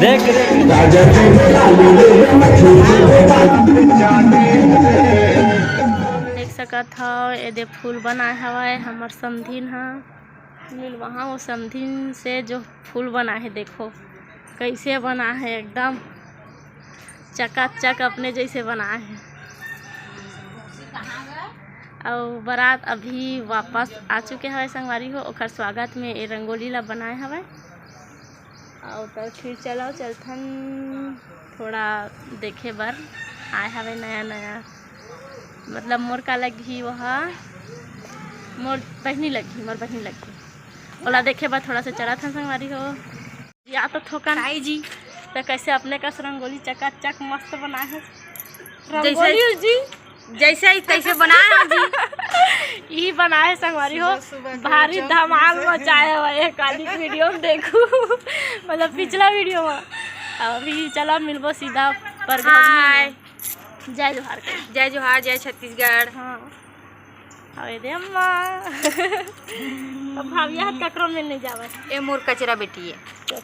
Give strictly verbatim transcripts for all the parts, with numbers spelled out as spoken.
देख सकत हव, एदे फूल बनाए हवय हमर समधिन ह। मिलवाहूँ वो समधिन से जो फूल बनाए हे, देखो कइसे बनाए हे, एकदम चकाचक अपने जइसे बनाए हे। अउ बरात अभी वापस आ चुके हवय संगवारी हो, ओकर स्वागत में ए रंगोली ला बनाए हवय। अउ त फिर चलो चलथन थोड़ा देखे बर, आए हवे नया नया, मतलब मोर का लगही, वो हा मोर बहिनी लगही, मोर बहिनी लगही, ओला देखे बर थोड़ा सा चलत हन संगवारी हो। या तो थोकन आई जी, त कैसे अपने कस रंगोली चकाचक मस्त बनाए हे जैसे रंगोली जी। जैसे ही तैसे बनाए हो जी। ई बनाए संगवारी हो, सुबह सुबह के भारी चौक धमाल से। मचाए हुआ है काली वीडियो में देखू, मतलब पिछला वीडियो में। अभी चला मिलबो सीधा पर हाय। जय जोहार के। जय जोहार, जय छत्तीसगढ़। हाँ। अरे दे अम्मा। अब भाविया हाथ ककरो में नहीं जावे। ए मोर कचरा बेटी है,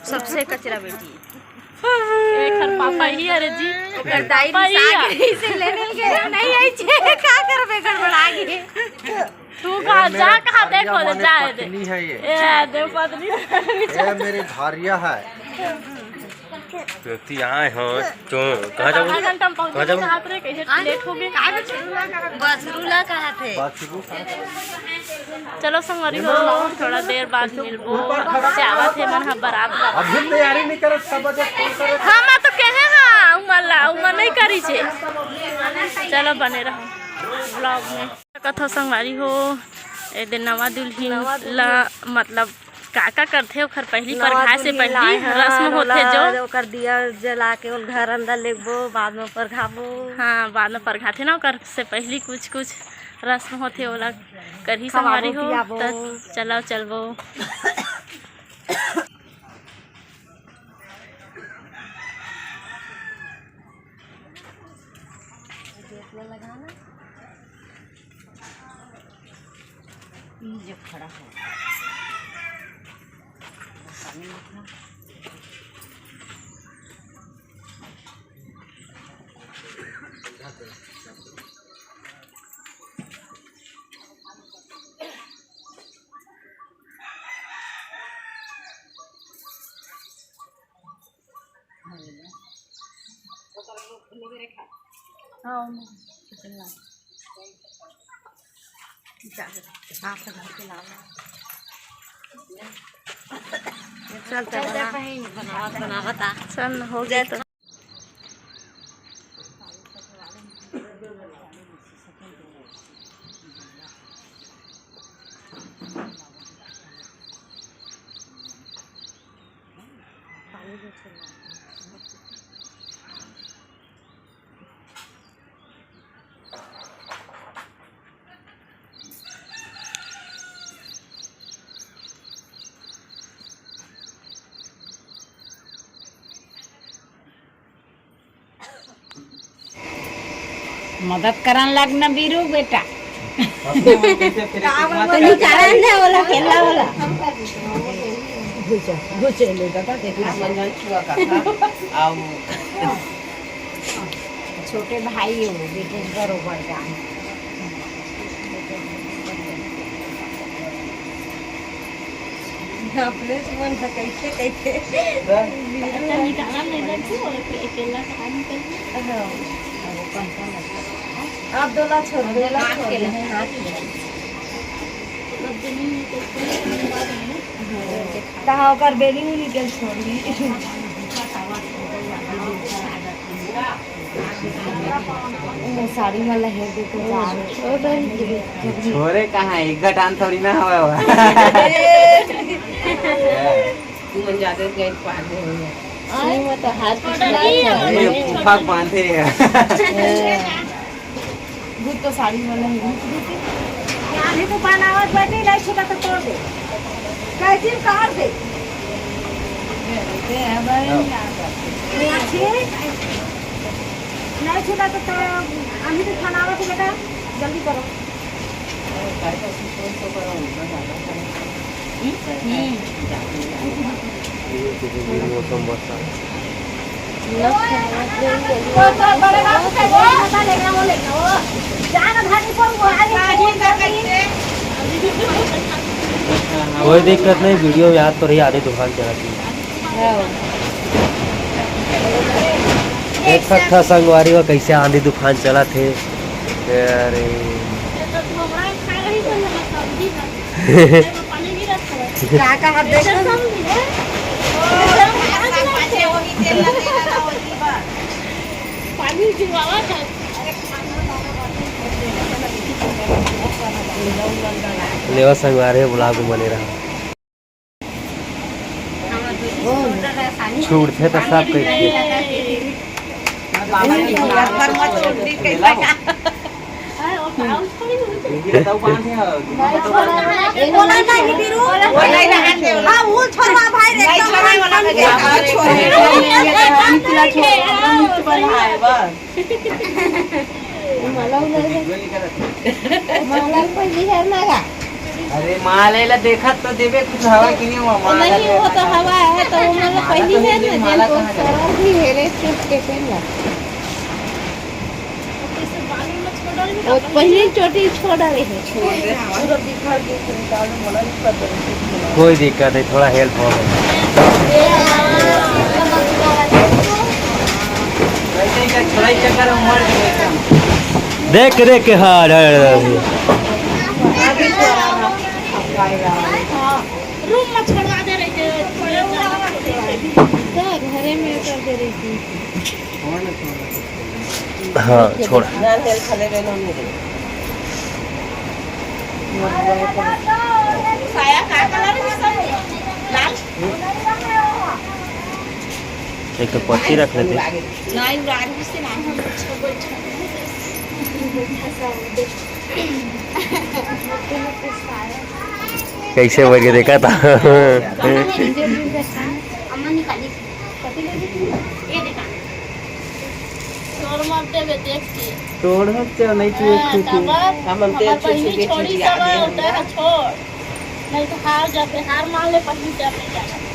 सबसे कचरा बेटी है। एकर पापा ही हरे जी। ओकर दाई पापा ही रिसा है। गई से लेने के नहीं आई छे, का करबे, गड़बड़ा गई। तू ए, कहाँ मेरे जा, कहाँ धारिया देखो, माने जाए दे। पत्नी है ये। ए, दे पत्नी। ये मेरी धारिया है। तो ती आए हो, तो कहाँ जाओ? आधा घंटा में पहुँच कहाँ जाओ? जात रहे, कैसे लेट हो गए? बछरू ला कहा थे? बछरू। चलो संगवारी हो, थोड़ा देर बाद मिलबो। जावत हे मन ह बरात बर। अभी तैयारी नहीं करत, सब बजे फोन करत। हाँ, मैं तो कहे हाँ, उमर ला, उमर नहीं करी छे। चलो बने रहो vlog में। कथो संगवारी हो, ए दे नवा दुल्हिन नवा दुल्हिन। ला, मतलब का का करथे ओखर पहली नवा परघाए से दुल्हिन पहली लाए हन, रस्म होथे ओला, जो। ओकर दिया जला के ओल घर अंदर लेगबो, बाद में परघाबो। हाँ, बाद में परघाथे ना, ओकर से पहली कुछ कुछ रस्म होथे, ओला करही खवाबो, संगवारी हो, पियाबो। त चलो, चलबो। ये जो खड़ा हो। हाँ, चल, चल, बना। बनावत आ। चल, हो गया तो। मदद करन लग ना बीरू बेटा। तो निकालन दे ओला, केला ओला। घुसे, घुसे ले दादा, देखा। छोटे भाई हो, बेटे बरोबर जान। अपने से मन से कैसे, कैसे? अच्छा, निकाला नहीं लग तू, और अकेला कहाँ निकल गई? हाँ। अब दोला छोड़, दोला छोड़, नहीं, हाथ में। कहाँ ओकर बेली हुई निकल छोड़ दी। वो साड़ी वाला हेर दे तो जा। छोरे कहाँ है? एक घटान थोड़ी ना हवा हुआ। तू मन ज्यादा गए पार हो। नहीं, वो तो हाथ में ये फूफा बांधे है। भूत तो साड़ी वाला है। अभी तो बनावत बैठी, नहीं छूटा तो तोड़ दे। कैसे काट दे? ये है भाई, यहाँ पर। नहीं छूटा तो, तो अभी तो खाना आवा तो बेटा, जल्दी करो। मौसम बरसात। कोई दिक्कत नहीं, वीडियो याद तो रही, आंधी तूफान चलत हे। देख सकत हा संगवारी हो, कैसे आंधी तूफान चलत हे। अरे। का का हाथ देख? लेवा संगवारी हो, vlog में बने रहा। छूटथे त सब कहिथे। माला उला हे। माला पहिली हे ना गा। अरे माला ला देखत तो देबे कुछ हवा कि नहीं हुआ, माला नहीं, वो तो हवा है, तो वो मतलब माला पहिली तो है ना, माला जेन को कहाँ जाए? सरल भी है रे, चुप के पेन ला। वो पहिली चोटी छोड़ रहे हैं। कोई दिक्कत नहीं, थोड़ा help हो गई। देख देख के, हाँ, हाँ, हाँ, हाँ। रूम में छोड़वा दे रही थी। तो घरे में कर दे रही थी। हाँ, छोड़। साया का colour है सब? लाल? एक तो पत्ती रख लेते। नहीं, राजू से ना, हम अच्छा बैठा। कैसे बैठ के देखा था? अम्मा निकाली। कथी ले ली? ये देखा। तोड़ मत देबे, देख के। तोड़ मत देबे, नहीं तू एक हाँ, खुशी। तब हमन हमार तेज से बहिनी सुबह छोड़ी चीज सब याद है। उठा छोड़। नहीं तो हार जाते, हार मान ले, पत्नी से अपने क्या करते।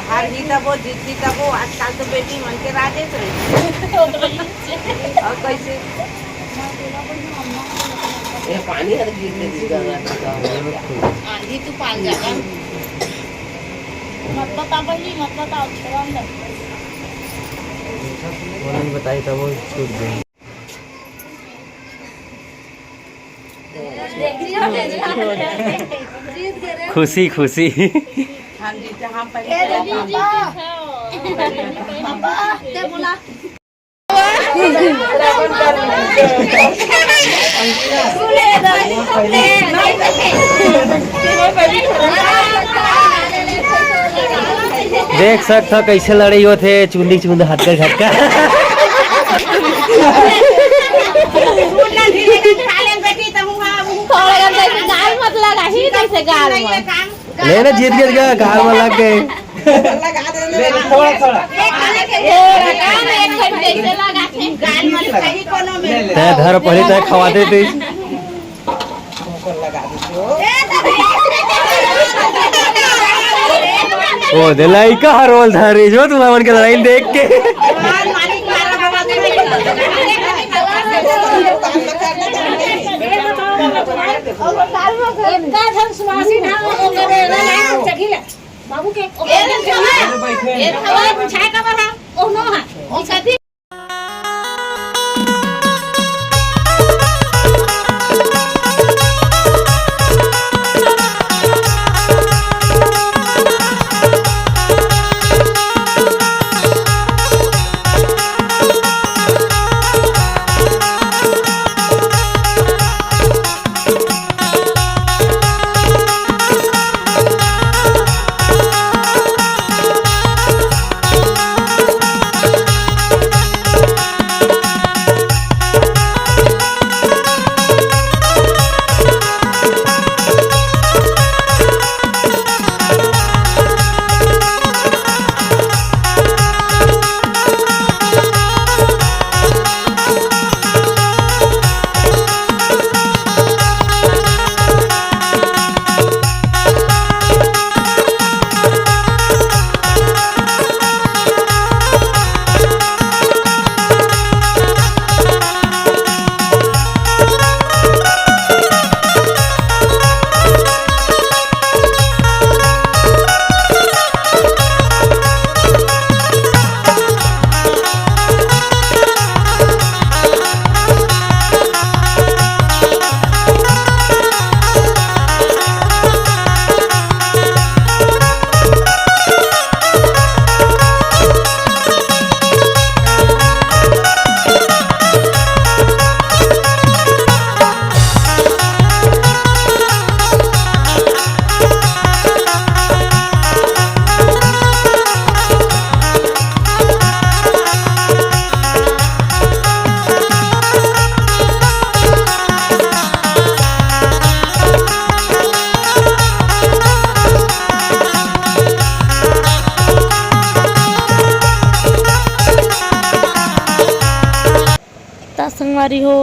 हार ही तबो, जीत ही तबो, आजकल तो बेटी मन के राजेश रही। तो रही से। और कैसे? ये पानी हर गिर के गिर रहा है। आंधी तूफान ज्यादा। मत बता बहिनी, मत बता, छोड़ा अंदर। उन्होंने बताई तब वो छूट गई। खुशी, खुशी। हम जीते, हम पहले। देख सकत हो कैसे लड़ाई होथे, चुंदी चुंद हटका झटका। थोड़ा गाल मत लगा ही, जैसे गाल मत। ले ना, जीत गया, गाल में लग गए। थोड़ा, थोड़ा। तै धर पहली, तै खवा दे तू। ओ, दे लइका हर रोल धर रही जो तुम हमन के लड़ाई देख के। एका झन सुवासिन हा, ओकर चघिला। बाबू के ओकर चघिला। ये खवा, बिछाए का बला। ओनो हा। ई साथी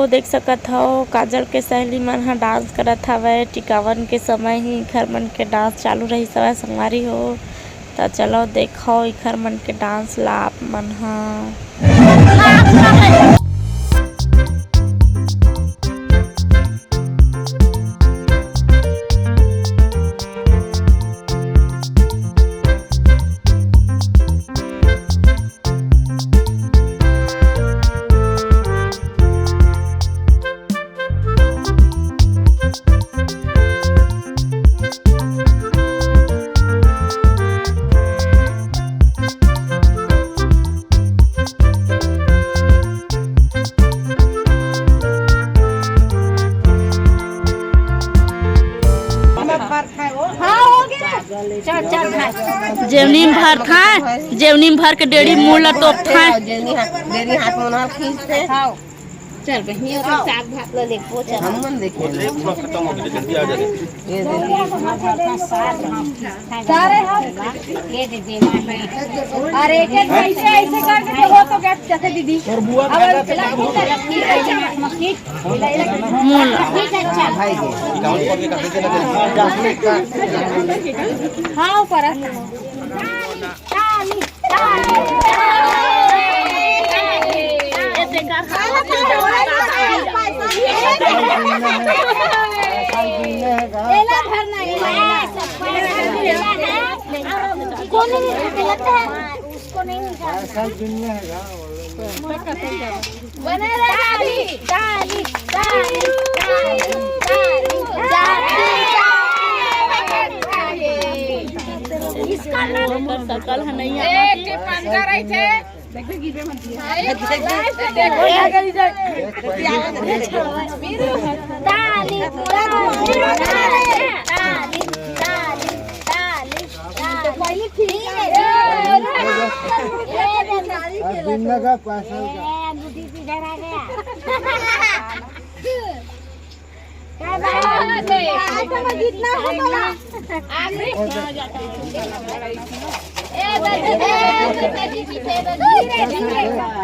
देख सकत हव, काजल के सहेली मन ह डांस करत हवय। टिकावन के समय ही इखर मन के डांस चालू रहिस हवय संगवारी हो। त चलो देखो इखर मन के डांस ला आप मन ह। हाँ, हो गया। चल, चल, खा। जेवनी में भर था, जेवनी में भर के डेढ़ी मुंह ला तोप था। जेवनी हाथ, जेवनी हाथ में उन्हार खींचते। चल बहिनी, अपन साग भात ला लेबो, चल। हम मन देखे। ये दे दे। सारे हम। ये दे दे, माँ। अरे, एक एक ऐसे, ऐसे करके हो तो क्या कहते दीदी? अब मुंह ला। हाँ, ऊपर है।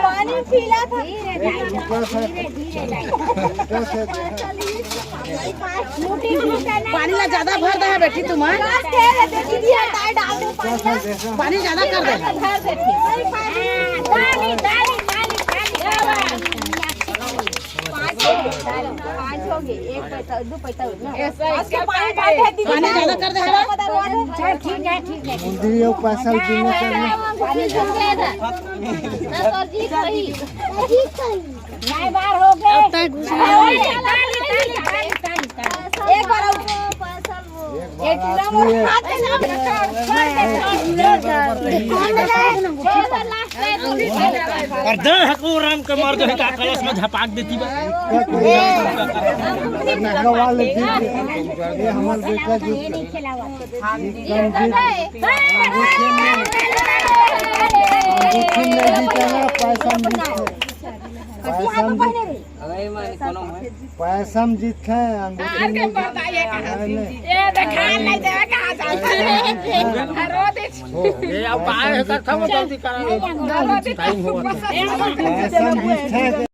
पानी पीला था। पानी ला ज्यादा भर दे बेटी तुम, हाँ? पानी ज्यादा कर दे। पाँच हो गए, एक पैसा, दो पैसा उतना। पानी ज्यादा कर दे। चल, ठीक है, ठीक है। मुंदरी और पैसा भी नहीं करना। पानी ज्यादा कर दे। नहीं, बार हो गए। अब तक घुस एक बार और। एक बार और। और दे हको राम के मर गए का कलश में झपाक देती बा। नहवा ले दीजिए। ये हमार बेटा जी। अंगूठी नहीं जीते ना, पैसा नहीं जीते। पैसा नहीं जीते। पैसा में जीत है, अंगूठी में जीत है। ये देखा नहीं दे, कहाँ जाता है? रो दे। ये अब आए हैं, कथा में गलती करा। टाइम हुआ था। पैसा में जीत है।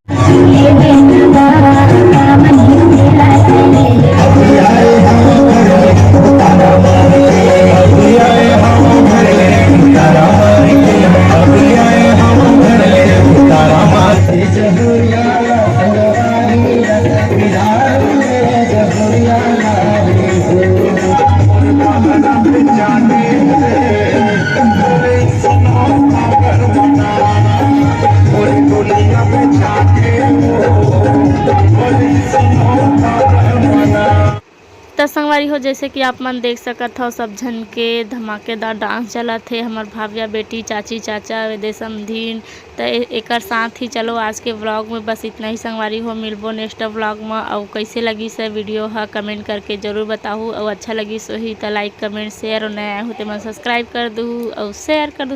त संगवारी हो, जैसे कि आप मन देख सकत हव, सब झन के धमाकेदार डांस चलत हे। हमर भाविया बेटी, चाची, चाचा, वेदे समधिन। त ए-, एकर साथ ही चलो आज के व्लॉग में बस इतना ही संगवारी हो। मिलबो नेक्स्ट व्लॉग में। अउ कैसे लगिस हे वीडियो ह, कमेंट करके जरूर बताहू। अउ अच्छा लगिस होही त लाइक, कमेंट, शेयर, अउ नया आए हो ते मन सब्सक्राइब कर दूहू अउ शेयर कर दूहू।